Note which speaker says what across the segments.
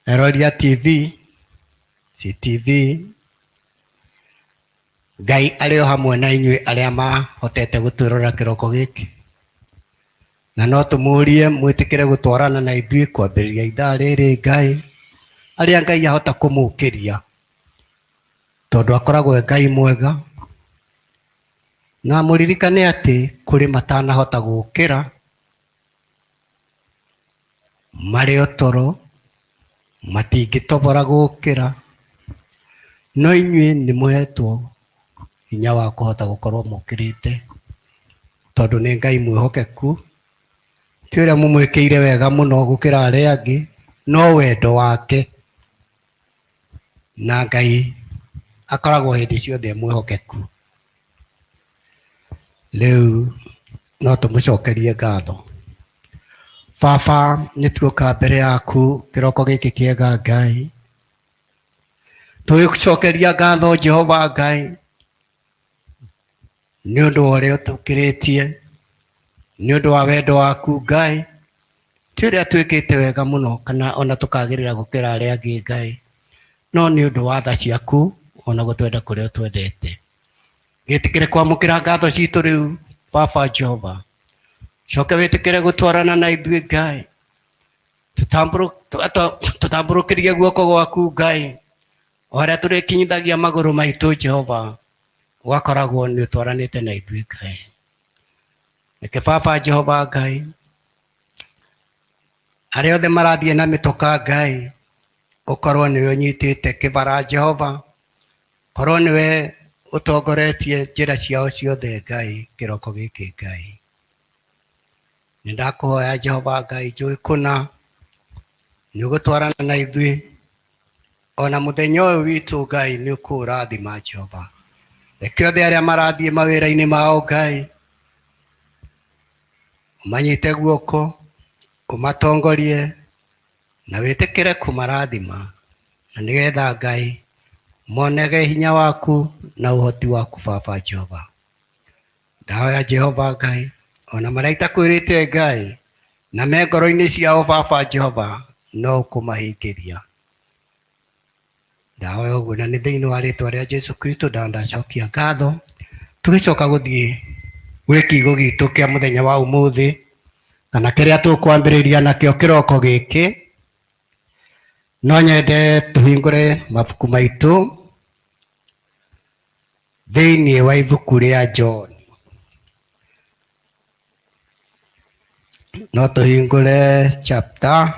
Speaker 1: Eroria TV, CTV, Ngai arĩ o hamwe na inyuĩ arĩa mahotete gũtwĩrora kĩroko gĩkĩ, na no tũmũrie mwĩtĩkĩre gũtwarana na ithuĩ kwambĩrĩria ithaa rĩrĩ. Ngai arĩa Ngai ahota kũmũkĩria, tondũ akoragwo e Ngai mwega, na mũririkane atĩ kũrĩ matanahota gũkĩra marĩ o toro, matingĩtobora gũkĩra, no inyuĩ nĩ mũhetwo hinya wa kũhota gũkorwo mũkĩrĩte, tondũ nĩ Ngai mwĩhokeku. Ti ũrĩa mũmwĩkĩire wega mũno gũkĩra arĩa angĩ, no wendo wake, na Ngai akoragwo hĩndĩ ciothe e mwĩhokeku. Rĩu no tũmũcokerie ngatho. Baba, nĩ tuoka mbere yaku kĩroko gĩkĩ kĩega Ngai, tũgĩgũcokeria ngatho Jehova Ngai, nĩ ũndũ wa ũrĩa ũtũkĩrĩtie, nĩ ũndũ wa wendo waku Ngai. Ti ũrĩa twĩkĩte wega mũno kana ona tũkagĩrĩra gũkĩra arĩa angĩ Ngai, no nĩ ũndũ wa tha ciaku ona gũtwenda kũrĩa ũtwendete. Gĩtĩkĩre kwamũkĩra ngatho citũ rĩu Baba Jehova, coke wĩtĩkĩre gũtwarana na ithuĩ Ngai, tũtambũrũkĩrie guoko gwaku Ngai, o harĩa tũrĩkinyithagia magũrũ maitũ Jehova, ũgakoragwo nĩ ũtwaranĩte na ithuĩ Ngai. Reke Baba Jehova Ngai, arĩa othe marathiĩ na mĩtoka Ngai, ũkorwo nĩwe ũnyitĩte kĩbara Jehova, korwo nĩwe ũtongoretie njĩra ciao ciothe Ngai kĩroko gĩkĩ Ngai. Nĩ ndakũhoya Jehova Ngai, njũĩ kũna nĩ ũgũtwarana na ithuĩ ona mũthenya ũyũ witũ Ngai, nĩ ũkũũrathima Jehova. Reke othe arĩa marathiĩ mawĩra-inĩ mao Ngai, ũmanyite guoko, ũmatongorie na wĩtĩkĩre kũmarathima, na nĩgetha Ngai monege hinya waku na ũhoti waku Baba Jehova. Ndahoya Jehova Ngai, ona marĩa itakwĩrĩte Ngai na me ngoro-inĩ ciao Baba Jehova, no ũkũmahingĩria. Ndahoya ũguo na nĩ thĩinĩ wa rĩtwa rĩa Jesu Kristo ndacokia ngatho. Tũgĩcoka gũthiĩ gwĩ kiugo gitũ kĩa mũthenya wa ũmũthĩ, kana kĩrĩa tũkwambĩrĩria nakĩo kĩroko gĩkĩ, no nyende tũhingũre mabuku maitũ thĩinĩ wa ibuku rĩa John. No tũhingũre chapter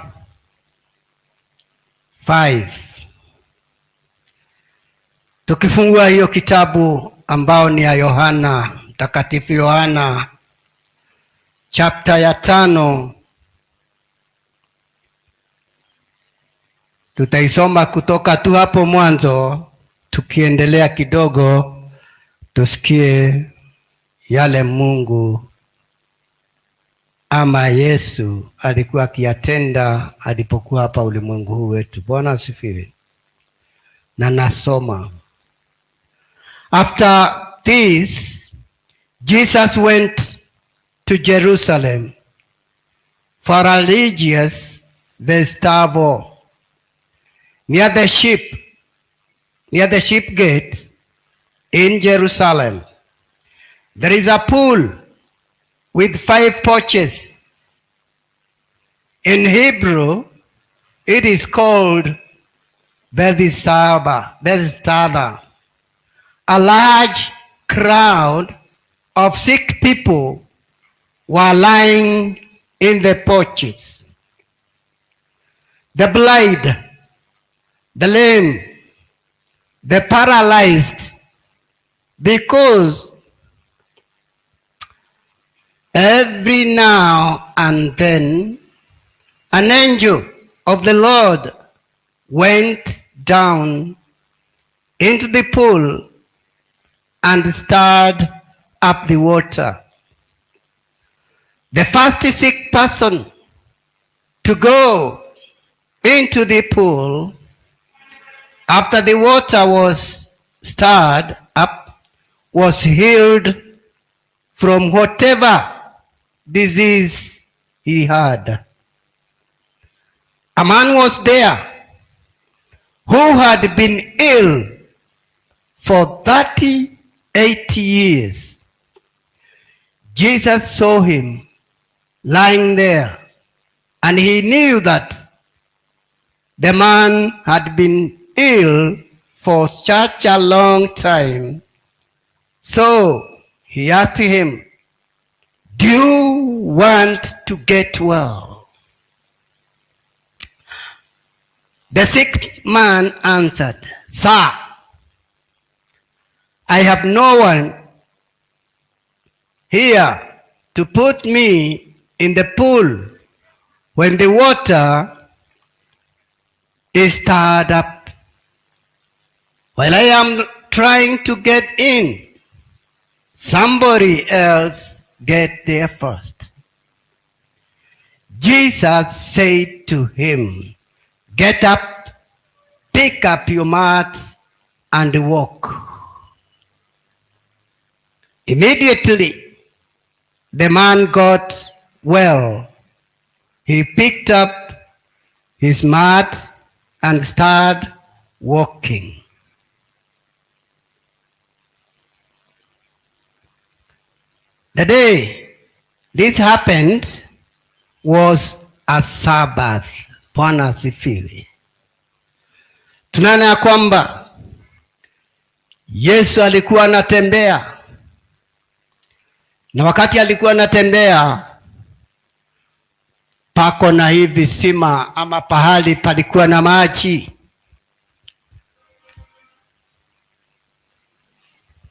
Speaker 1: 5. Tukifungua hiyo kitabu ambao ni ya Yohana Mtakatifu Yohana chapter ya 5, tutaisoma kutoka tu hapo mwanzo, tukiendelea kidogo tusikie yale Mungu ama Yesu alikuwa akiyatenda alipokuwa hapa ulimwengu huu wetu. Bwana asifiwe. Na nasoma. After this, Jesus went to Jerusalem for a religious festival. Near the sheep gate in Jerusalem, there is a pool with 5 porches. In Hebrew, it is called Bethesda. Bethesda. A large crowd of sick people were lying in the porches. The blind, the lame, the paralyzed, because every now and then an angel of the Lord went down into the pool and stirred up the water. The first sick person to go into the pool after the water was stirred up was healed from whatever disease he had. A man was there who had been ill for 38 years. Jesus saw him lying there, and he knew that the man had been ill for such a long time. So he asked him, "Do you want to get well?" The sick man answered, "Sir, I have no one here to put me in the pool when the water is stirred up. While I am trying to get in, somebody else get there first." Jesus said to him, "Get up, pick up your mat, and walk." Immediately, the man got well. He picked up his mat and started walking. The day this happened was a Sabbath. Bwana asifiwe. Tunaona ya kwamba Yesu alikuwa anatembea, na wakati alikuwa anatembea pako na hii visima ama pahali palikuwa na maji.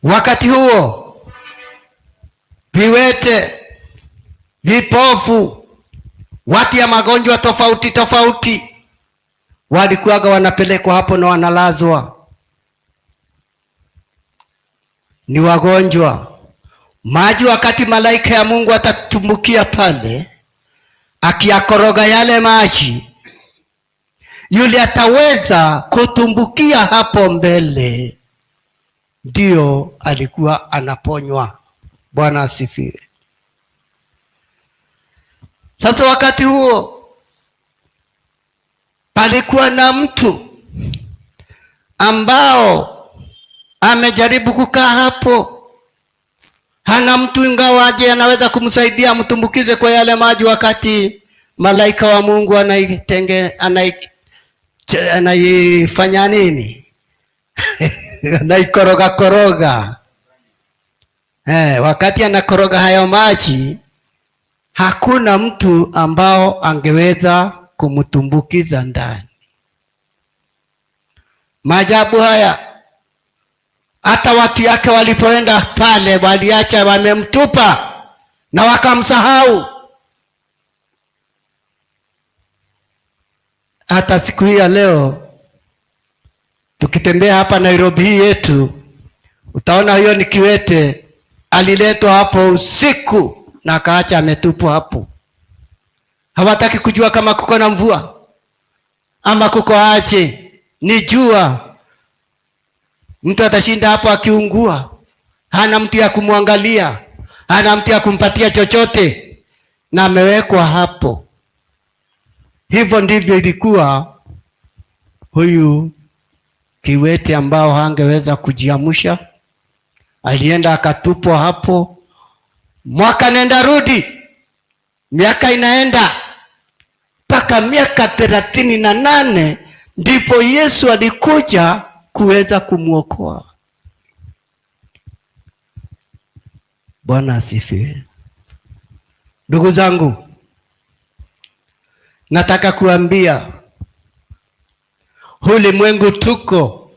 Speaker 1: Wakati huo viwete, vipofu, watu ya magonjwa tofauti tofauti walikuwaga wanapelekwa hapo na wanalazwa, ni wagonjwa. Maji wakati malaika ya Mungu atatumbukia pale, akiyakoroga yale maji, yule ataweza kutumbukia hapo mbele, ndio alikuwa anaponywa. Bwana asifiwe. Sasa wakati huo palikuwa na mtu ambao amejaribu kukaa hapo, hana mtu, ingawaje anaweza kumsaidia amtumbukize kwa yale maji, wakati malaika wa Mungu anaifanya nini? Anaikoroga koroga. Wakati anakoroga hayo maji, hakuna mtu ambao angeweza kumtumbukiza ndani. Maajabu haya, hata watu yake walipoenda pale waliacha wamemtupa na wakamsahau. Hata siku hii ya leo tukitembea hapa Nairobi hii yetu, utaona hiyo ni kiwete aliletwa hapo usiku na akaacha ametupwa hapo. Hawataki kujua kama kuko na mvua ama kuko aje, ni jua. Mtu atashinda hapo akiungua, hana mtu ya kumwangalia, hana mtu ya kumpatia chochote, na amewekwa hapo. Hivyo ndivyo ilikuwa huyu kiwete ambao hangeweza kujiamsha, alienda akatupwa hapo. Mwaka nenda rudi, miaka inaenda mpaka miaka 38, ndipo Yesu alikuja kuweza kumuokoa. Bwana asifiwe. Ndugu zangu, nataka kuambia ulimwengu tuko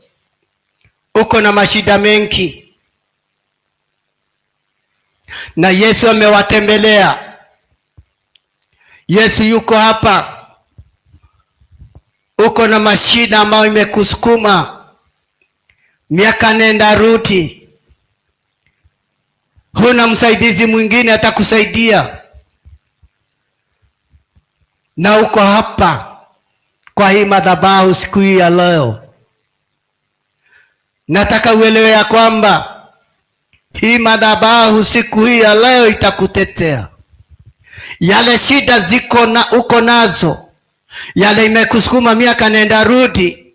Speaker 1: uko na mashida mengi, na Yesu amewatembelea. Yesu yuko hapa. Uko na mashida ambayo imekusukuma miaka nenda rudi, huna msaidizi mwingine atakusaidia, na uko hapa kwa hii madhabahu siku hii ya leo. Nataka uelewe ya kwamba hii madhabahu siku hii ya leo itakutetea. Yale shida ziko na uko nazo, yale imekusukuma miaka nenda rudi,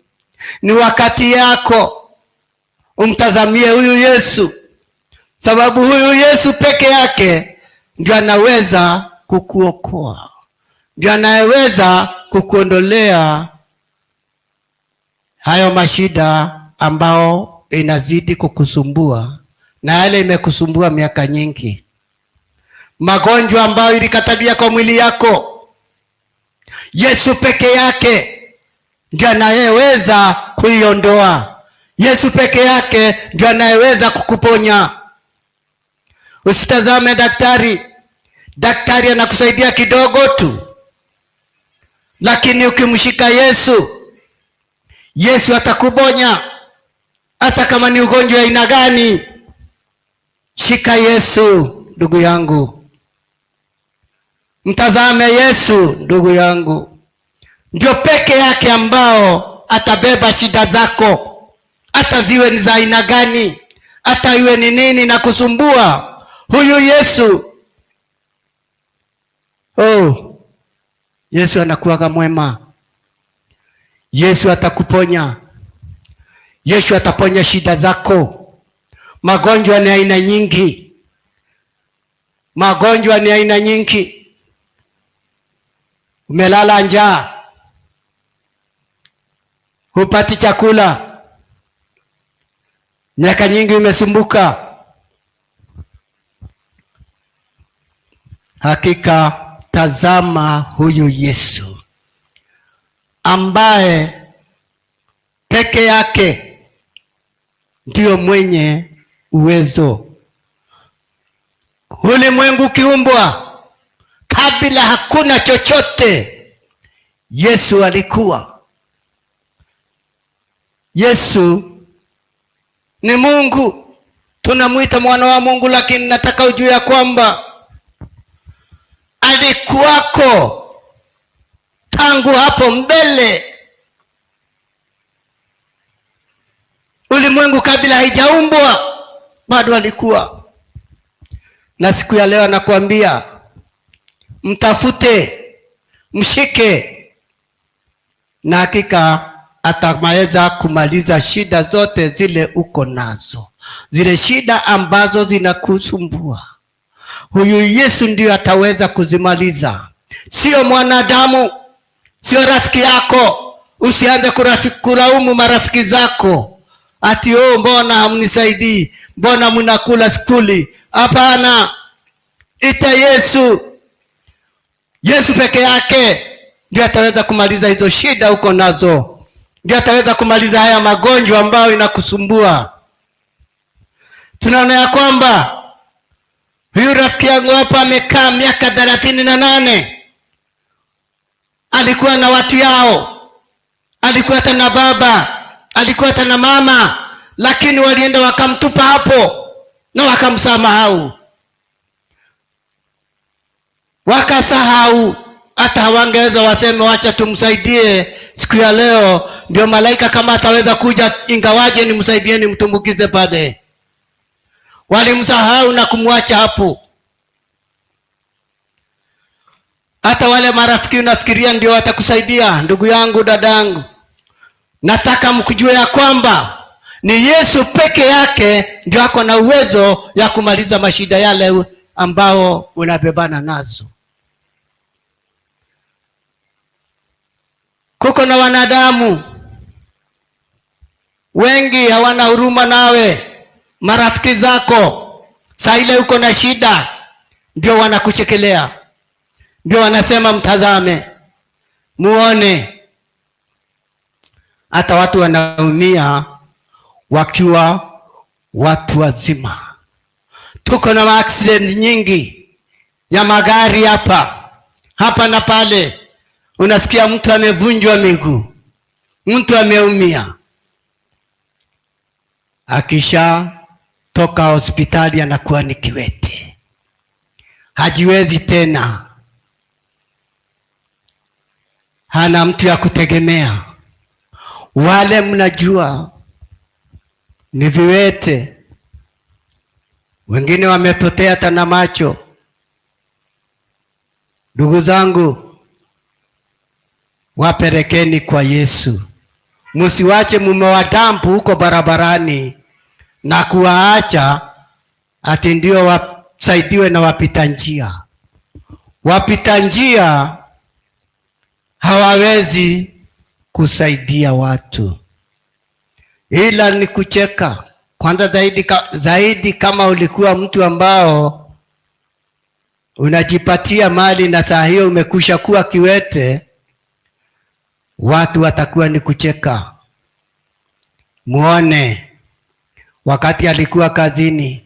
Speaker 1: Ni wakati yako umtazamie huyu Yesu, sababu huyu Yesu peke yake ndio anaweza kukuokoa, ndio anayeweza kukuondolea hayo mashida ambao inazidi kukusumbua na yale imekusumbua miaka nyingi, magonjwa ambayo ilikatalia kwa mwili yako. Yesu peke yake ndio anayeweza kuiondoa. Yesu peke yake ndio anayeweza kukuponya. Usitazame daktari, daktari anakusaidia kidogo tu, lakini ukimshika Yesu, Yesu atakuponya hata kama ni ugonjwa aina gani. Shika Yesu ndugu yangu, mtazame Yesu ndugu yangu, ndio peke yake ambao atabeba shida zako, hata ziwe ni za aina gani, hata iwe ni nini na kusumbua. Huyu Yesu, oh, Yesu anakuwaga mwema. Yesu atakuponya. Yesu ataponya shida zako. Magonjwa ni aina nyingi, magonjwa ni aina nyingi. Umelala njaa, hupati chakula, miaka nyingi umesumbuka. Hakika tazama huyu Yesu ambaye peke yake ndiyo mwenye uwezo. Ulimwengu ukiumbwa, kabla hakuna chochote, Yesu alikuwa. Yesu ni Mungu, tunamwita mwana wa Mungu, lakini nataka ujue ya kwamba alikuwako tangu hapo mbele, ulimwengu kabla haijaumbwa bado alikuwa. Na siku ya leo nakwambia, mtafute, mshike, na hakika atamaweza kumaliza shida zote zile uko nazo, zile shida ambazo zinakusumbua. Huyu Yesu ndiyo ataweza kuzimaliza, sio mwanadamu, sio rafiki yako. Usianze kulaumu marafiki zako ati oh, mbona hamnisaidii, mbona mnakula skuli. Hapana, ita Yesu. Yesu peke yake ndio ataweza kumaliza hizo shida uko nazo, ndio ataweza kumaliza haya magonjwa ambayo inakusumbua. Tunaona ya kwamba huyu rafiki yangu hapa amekaa miaka 38, alikuwa na watu yao, alikuwa hata na baba, alikuwa hata na mama, lakini walienda wakamtupa hapo na wakamsahau, wakasahau. Hata hawangeweza waseme wacha tumsaidie siku ya leo, ndio malaika kama ataweza kuja, ingawaje nimsaidie nimtumbukize pale. Walimsahau na kumwacha hapo. Hata wale marafiki unafikiria ndio watakusaidia, ndugu yangu, dadangu, nataka mkujue ya kwamba ni Yesu peke yake ndio ako na uwezo ya kumaliza mashida yale ambao unabebana nazo. Kuko na wanadamu wengi hawana huruma nawe, marafiki zako saa ile uko na shida ndio wanakuchekelea, ndio wanasema mtazame, muone. Hata watu wanaumia wakiwa watu wazima. Tuko na accident nyingi ya magari hapa hapa na pale, unasikia mtu amevunjwa miguu, mtu ameumia, akisha toka hospitali anakuwa ni kiwete, hajiwezi tena, hana mtu ya kutegemea. Wale mnajua ni viwete, wengine wamepotea hata na macho. Ndugu zangu, wapelekeni kwa Yesu. Msiwache mumewadump huko barabarani na kuwaacha ati ndio wasaidiwe na wapita njia. Wapita njia hawawezi kusaidia watu, ila ni kucheka. Kwanza zaidi kama ulikuwa mtu ambao unajipatia mali na saa hiyo umekwisha kuwa kiwete, watu watakuwa ni kucheka. Muone wakati alikuwa kazini,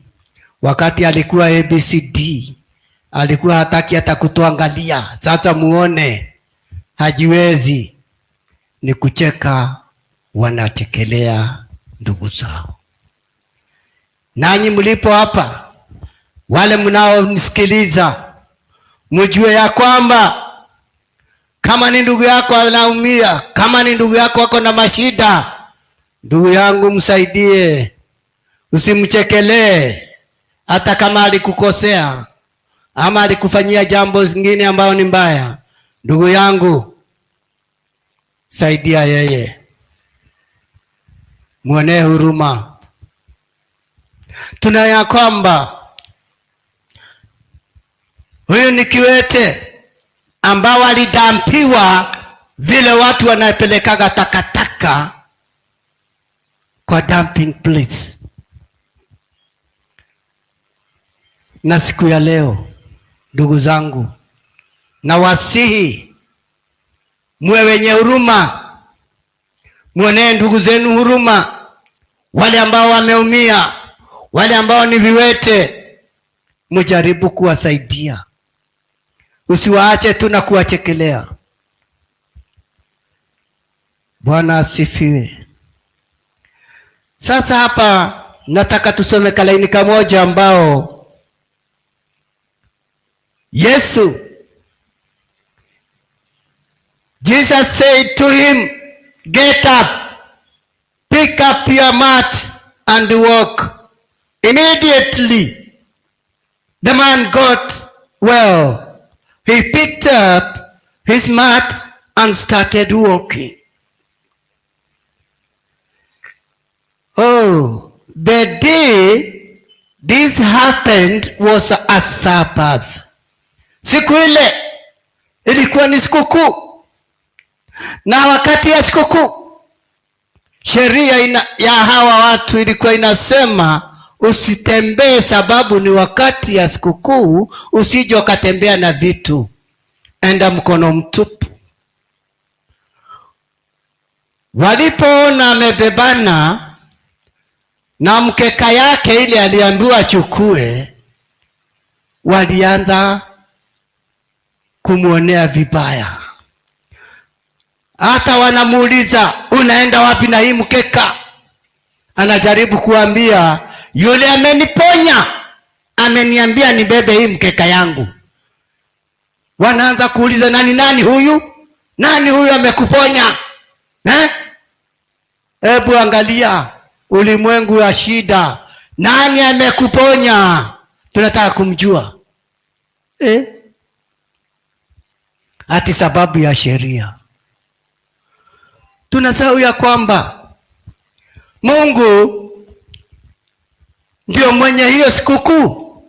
Speaker 1: wakati alikuwa ABCD, alikuwa hataki hata kutuangalia. Sasa muone hajiwezi, ni kucheka, wanachekelea ndugu zao. Nanyi mlipo hapa, wale mnaonisikiliza, mjue ya kwamba kama ni ndugu yako anaumia, kama ni ndugu yako ako na mashida, ndugu yangu msaidie, usimchekelee, hata kama alikukosea ama alikufanyia jambo zingine ambayo ni mbaya. Ndugu yangu, saidia yeye, mwonee huruma. Tuna ya kwamba huyu ni kiwete ambao alidumpiwa vile watu wanapelekaga takataka kwa dumping place. Na siku ya leo, ndugu zangu, nawasihi muwe wenye huruma, muonee ndugu zenu huruma, wale ambao wameumia, wale ambao ni viwete, mujaribu kuwasaidia, usiwaache tu na kuwachekelea. Bwana asifiwe. Sasa hapa nataka tusome kalaini kamoja ambao Yesu, Jesus said to him, "Get up, pick up your mat and walk." Immediately the man got well. He picked up his mat and started walking. Oh, the day this happened was a Sabbath. Siku ile ilikuwa ni sikukuu, na wakati ya sikukuu sheria ya hawa watu ilikuwa inasema usitembee, sababu ni wakati ya sikukuu, usije ukatembea na vitu, enda mkono mtupu. Walipoona amebebana na mkeka yake ile aliambiwa achukue, walianza kumwonea vibaya. Hata wanamuuliza, "Unaenda wapi na hii mkeka?" Anajaribu kuambia, "Yule ameniponya ameniambia nibebe hii mkeka yangu." Wanaanza kuuliza, "Nani, nani huyu? Nani huyu amekuponya?" Eh? Hebu angalia ulimwengu wa shida. "Nani amekuponya? Tunataka kumjua." Eh? Ati sababu ya sheria. Tunasahau ya kwamba Mungu ndio mwenye hiyo sikukuu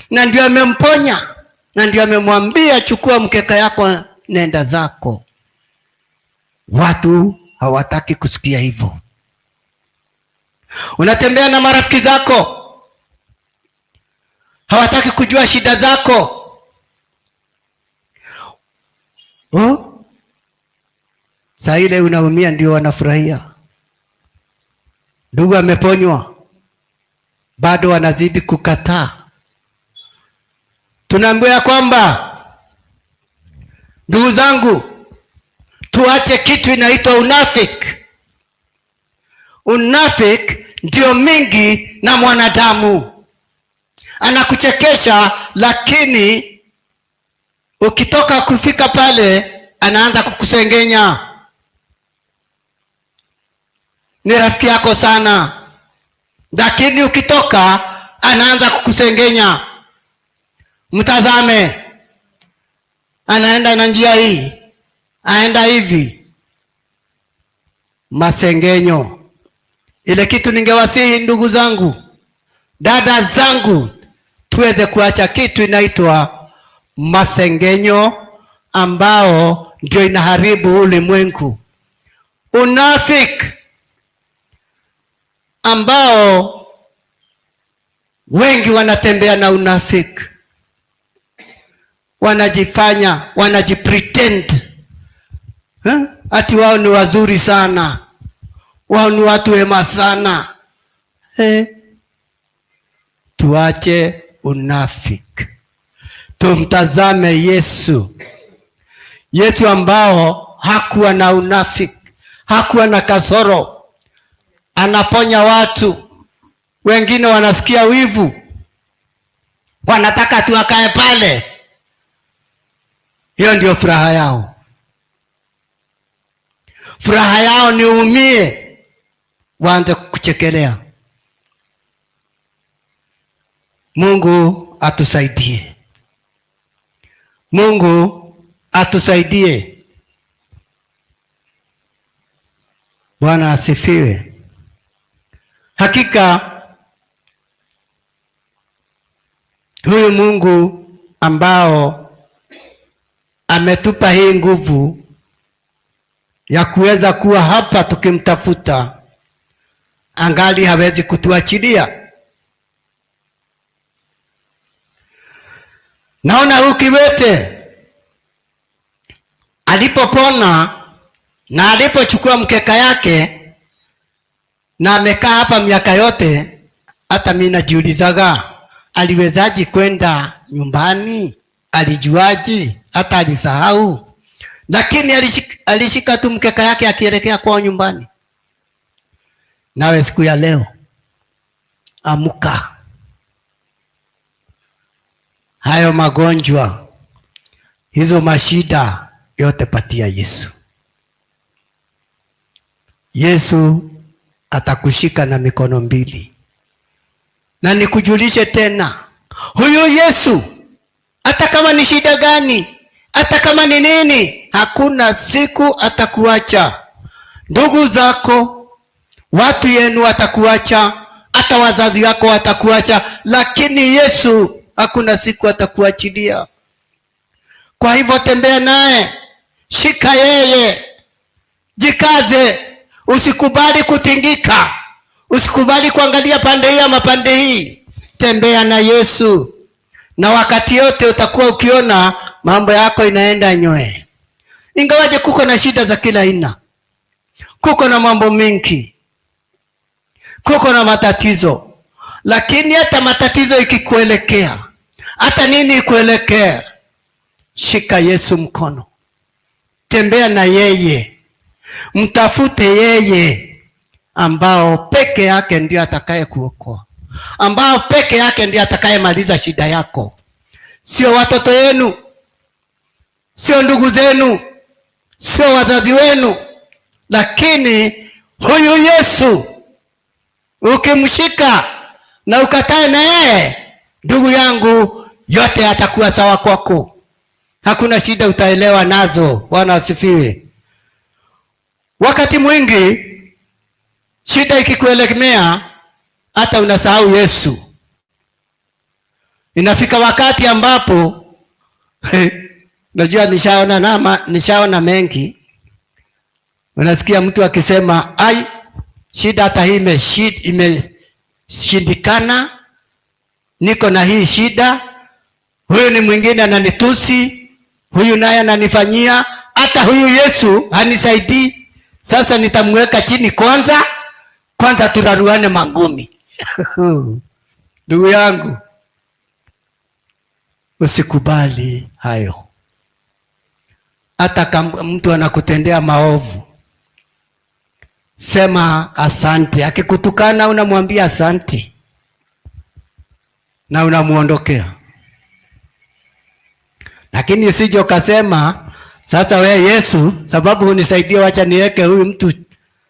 Speaker 1: na ndio amemponya na ndio amemwambia, "Chukua mkeka yako, nenda zako." Watu hawataki kusikia hivyo. Unatembea na marafiki zako, hawataki kujua shida zako. Oh? Saa ile unaumia ndio wanafurahia. Ndugu ameponywa, bado wanazidi kukataa. Tunaambiwa ya kwamba, ndugu zangu, tuache kitu inaitwa unafiki. Unafiki ndio mingi na mwanadamu anakuchekesha, lakini ukitoka kufika pale anaanza kukusengenya. Ni rafiki yako sana, lakini ukitoka anaanza kukusengenya. Mtazame, anaenda na njia hii, aenda hivi. Masengenyo. Ile kitu ningewasihi ndugu zangu, dada zangu, tuweze kuacha kitu inaitwa masengenyo, ambao ndio inaharibu ulimwengu. Unafiki ambao wengi wanatembea na unafiki, wanajifanya, wanajipretend, eh? Ati wao ni wazuri sana, wao ni watu wema sana eh? Tuache unafiki, tumtazame Yesu. Yesu ambao hakuwa na unafiki, hakuwa na kasoro, anaponya watu. Wengine wanasikia wivu, wanataka tu akae pale. Hiyo ndio furaha yao. Furaha yao ni umie, waanze kuchekelea. Mungu atusaidie, Mungu atusaidie. Bwana asifiwe. Hakika huyu Mungu ambao ametupa hii nguvu ya kuweza kuwa hapa tukimtafuta, angali hawezi kutuachilia. Naona huyu kiwete alipopona na alipochukua mkeka yake na amekaa hapa miaka yote, hata mimi najiulizaga aliwezaji kwenda nyumbani? Alijuaji? Hata alisahau, lakini alishika tu mkeka yake akielekea kwao nyumbani. Nawe siku ya leo amuka, hayo magonjwa, hizo mashida yote patia Yesu. Yesu atakushika na mikono mbili. Na nikujulishe tena, huyu Yesu hata kama ni shida gani, hata kama ni nini, hakuna siku atakuacha. Ndugu zako, watu yenu watakuacha, hata wazazi wako watakuacha, lakini Yesu hakuna siku atakuachilia. Kwa hivyo tembea naye, shika yeye, jikaze, usikubali kutingika, usikubali kuangalia pande hii ama pande hii. Tembea na Yesu, na wakati yote utakuwa ukiona mambo yako inaenda nyoe. Ingawaje kuko na shida za kila aina, kuko na mambo mengi, kuko na matatizo, lakini hata matatizo ikikuelekea, hata nini ikuelekea, shika Yesu mkono, tembea na yeye, mtafute yeye ambao peke yake ndiye atakaye kuokoa, ambao peke yake ndiye atakayemaliza shida yako. Sio watoto wenu, sio ndugu zenu, sio wazazi wenu, lakini huyu Yesu ukimshika na ukatae na yeye, ndugu yangu, yote atakuwa sawa kwako. Hakuna shida utaelewa nazo. Bwana asifiwe. Wakati mwingi shida ikikuelemea, hata unasahau Yesu. Inafika wakati ambapo najua nishaona mengi. Unasikia mtu akisema ai, shida hata hii imeshindikana, niko na hii shida, huyu ni mwingine ananitusi, huyu naye ananifanyia, hata huyu Yesu hanisaidii. Sasa nitamweka chini kwanza, kwanza turaruane mangumi. Ndugu yangu, usikubali hayo. Hata kama mtu anakutendea maovu, sema asante. Akikutukana unamwambia asante na unamuondokea. Lakini usije ukasema sasa we Yesu, sababu unisaidie, wacha niweke huyu mtu,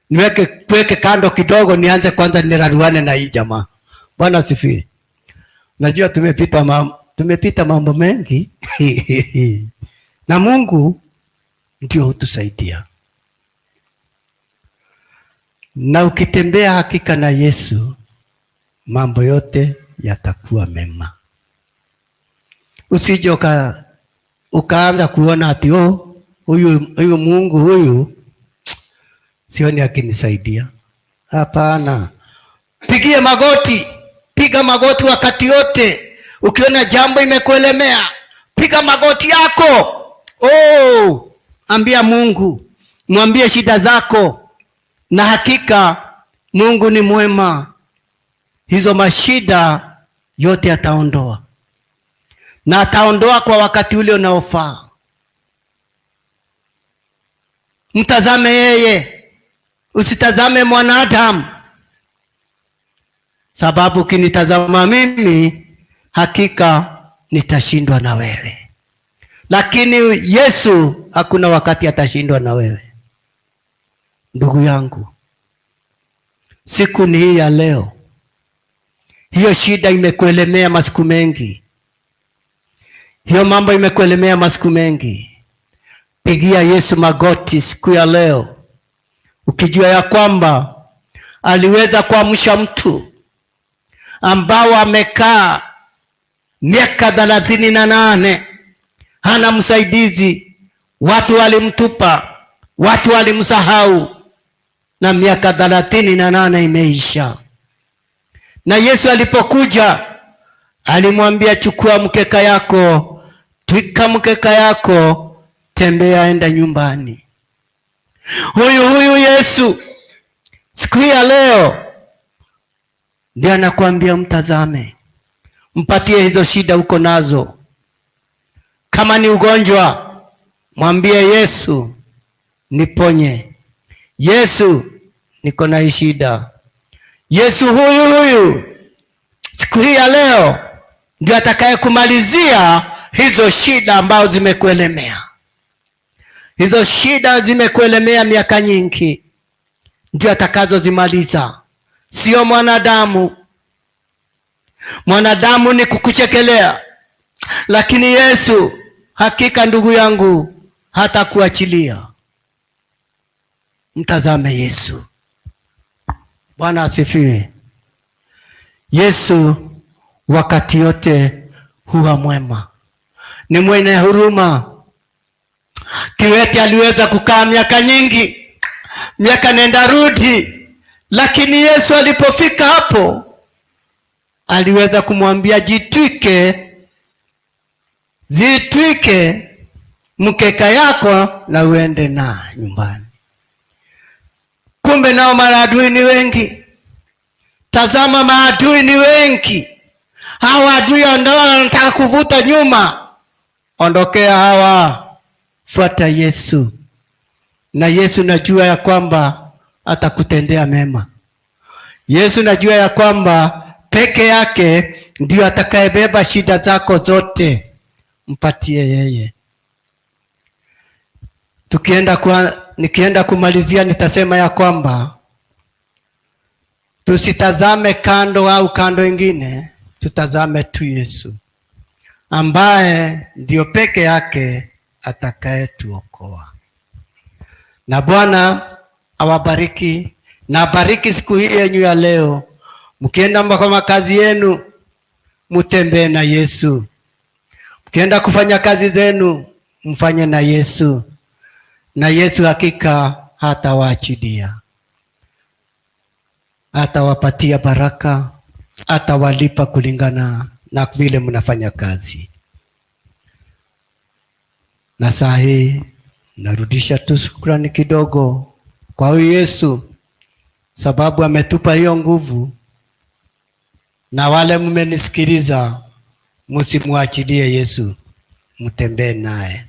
Speaker 1: niweke kando kidogo, nianze kwanza niraruane na hii jamaa. Bwana asifiwe. Najua tumepita mambo mengi na Mungu ndio hutusaidia. Na ukitembea hakika na Yesu, mambo yote yatakuwa mema. Usije ukaanza kuona ati oh, huyu Mungu huyu sioni akinisaidia. Hapana, pigie magoti, piga magoti wakati yote. Ukiona jambo imekuelemea, piga magoti yako. Oh, ambia Mungu, mwambie shida zako, na hakika Mungu ni mwema. Hizo mashida yote ataondoa, na ataondoa kwa wakati ule unaofaa. Mtazame yeye, usitazame mwanadamu, sababu ukinitazama mimi hakika nitashindwa na wewe. Lakini Yesu hakuna wakati atashindwa na wewe. Ndugu yangu, siku ni hii ya leo. Hiyo shida imekuelemea masiku mengi, hiyo mambo imekuelemea masiku mengi. Pigia Yesu magoti siku ya leo, ukijua ya kwamba aliweza kuamsha mtu ambao amekaa miaka 38 hana msaidizi, watu walimtupa, watu walimsahau, na miaka 38 imeisha. Na Yesu alipokuja alimwambia, chukua mkeka yako, twika mkeka yako, tembea, enda nyumbani. Huyu Yesu siku ya leo ndiye anakuambia mtazame, mpatie hizo shida uko nazo. Kama ni ugonjwa, mwambie Yesu, niponye. Yesu, niko na shida. Yesu huyu siku hii ya leo ndio atakayekumalizia hizo shida ambazo zimekuelemea. Hizo shida zimekuelemea miaka nyingi, ndio atakazozimaliza, sio mwanadamu. Mwanadamu ni kukuchekelea, lakini Yesu hakika, ndugu yangu, hatakuachilia. Mtazame Yesu. Bwana asifiwe. Yesu wakati yote huwa mwema, ni mwenye huruma. Kiwete aliweza kukaa miaka nyingi, miaka nenda rudi, lakini Yesu alipofika hapo aliweza kumwambia jitwike, zitwike mkeka yako na uende na nyumbani. Kumbe nao maadui ni wengi. Tazama, maadui ni wengi. Hawa adui ndio wanataka kuvuta nyuma. Ondokea hawa, fuata Yesu. Na Yesu najua ya kwamba atakutendea mema. Yesu najua ya kwamba peke yake ndio atakayebeba shida zako zote. Mpatie yeye. Nikienda kumalizia nitasema ya kwamba tusitazame kando au kando ingine, tutazame tu Yesu ambaye ndio peke yake atakayetuokoa. Na Bwana awabariki na abariki siku hii yenu ya leo. Mkienda kwa makazi yenu, mutembee na Yesu. Mkienda kufanya kazi zenu, mfanye na Yesu. Na Yesu hakika hatawaachilia, atawapatia baraka, atawalipa kulingana na vile mnafanya kazi. Na saa hii narudisha tu shukrani kidogo kwa huyu Yesu, sababu ametupa hiyo nguvu. Na wale mmenisikiliza, msimuachilie Yesu, mtembee naye.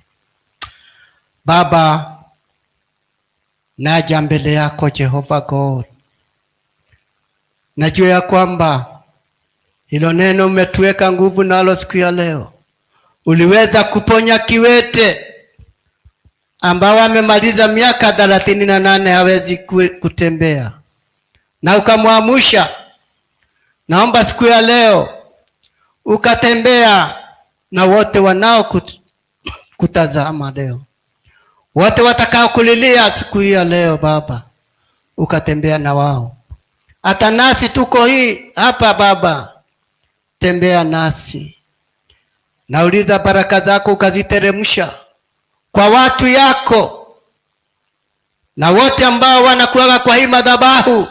Speaker 1: Baba, naja mbele yako Jehova God, najua ya kwamba hilo neno umetuweka nguvu nalo siku ya leo. Uliweza kuponya kiwete ambao amemaliza miaka 38 hawezi kutembea, na ukamwamusha. Naomba siku ya leo ukatembea na wote wanao kutazama leo, wote watakao kulilia siku ya leo Baba, ukatembea na wao. Hata nasi tuko hii hapa Baba, tembea nasi. Nauliza baraka zako ukaziteremsha kwa watu yako na wote ambao wanakuaga kwa hii madhabahu,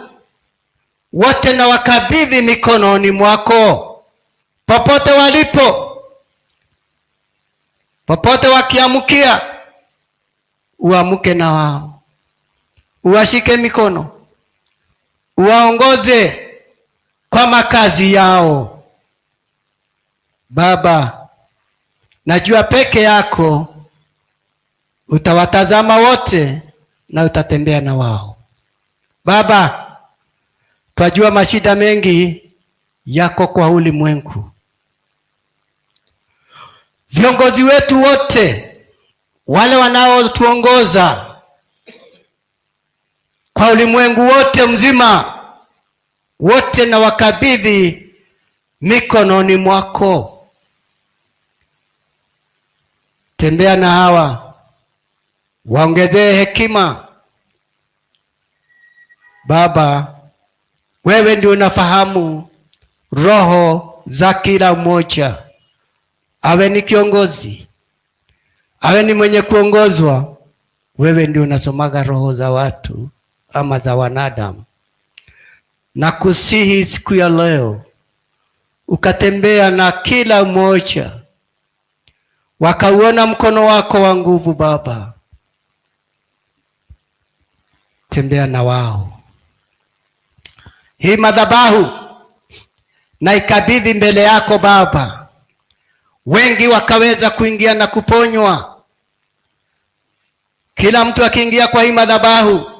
Speaker 1: wote na wakabidhi mikononi mwako, popote walipo, popote wakiamkia, uamuke na wao, uwashike mikono, uwaongoze kwa makazi yao. Baba, najua peke yako utawatazama wote na utatembea na wao. Baba, twajua mashida mengi yako kwa ulimwengu. Viongozi wetu wote wale wanaotuongoza kwa ulimwengu wote mzima, wote na wakabidhi mikononi mwako. Tembea na hawa, waongezee hekima. Baba, wewe ndio unafahamu roho za kila mmoja, awe ni kiongozi, awe ni mwenye kuongozwa. Wewe ndio unasomaga roho za watu ama za wanadamu. Na kusihi siku ya leo ukatembea na kila mmoja, wakauona mkono wako wa nguvu. Baba, tembea na wao. Hii madhabahu na ikabidhi mbele yako Baba, wengi wakaweza kuingia na kuponywa. Kila mtu akiingia kwa hii madhabahu,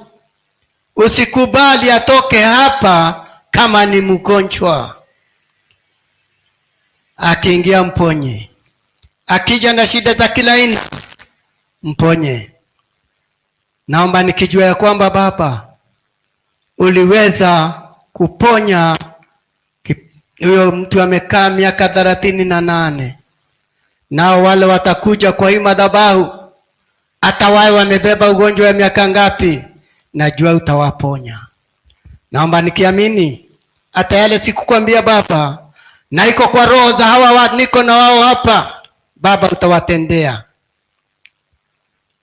Speaker 1: usikubali atoke hapa kama ni mgonjwa. Akiingia mponye, akija na shida za kila aina mponye. Naomba nikijua ya kwamba Baba uliweza kuponya huyo mtu amekaa miaka 38, nao wale watakuja kwa hii madhabahu, hata wao wamebeba ugonjwa wa miaka ngapi, najua utawaponya. Naomba nikiamini hata yale sikukwambia Baba, na iko kwa roho za hawa niko na wao hapa Baba, utawatendea.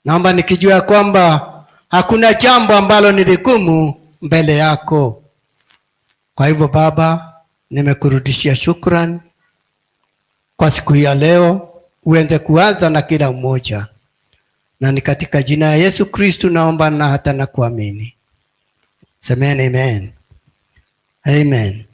Speaker 1: Naomba nikijua kwamba hakuna jambo ambalo ni ligumu mbele yako. Kwa hivyo Baba, nimekurudishia shukrani kwa siku hii ya leo, uenze kuanza na kila mmoja, na ni katika jina ya Yesu Kristu naomba na hata na kuamini. Semeni amen. Amen.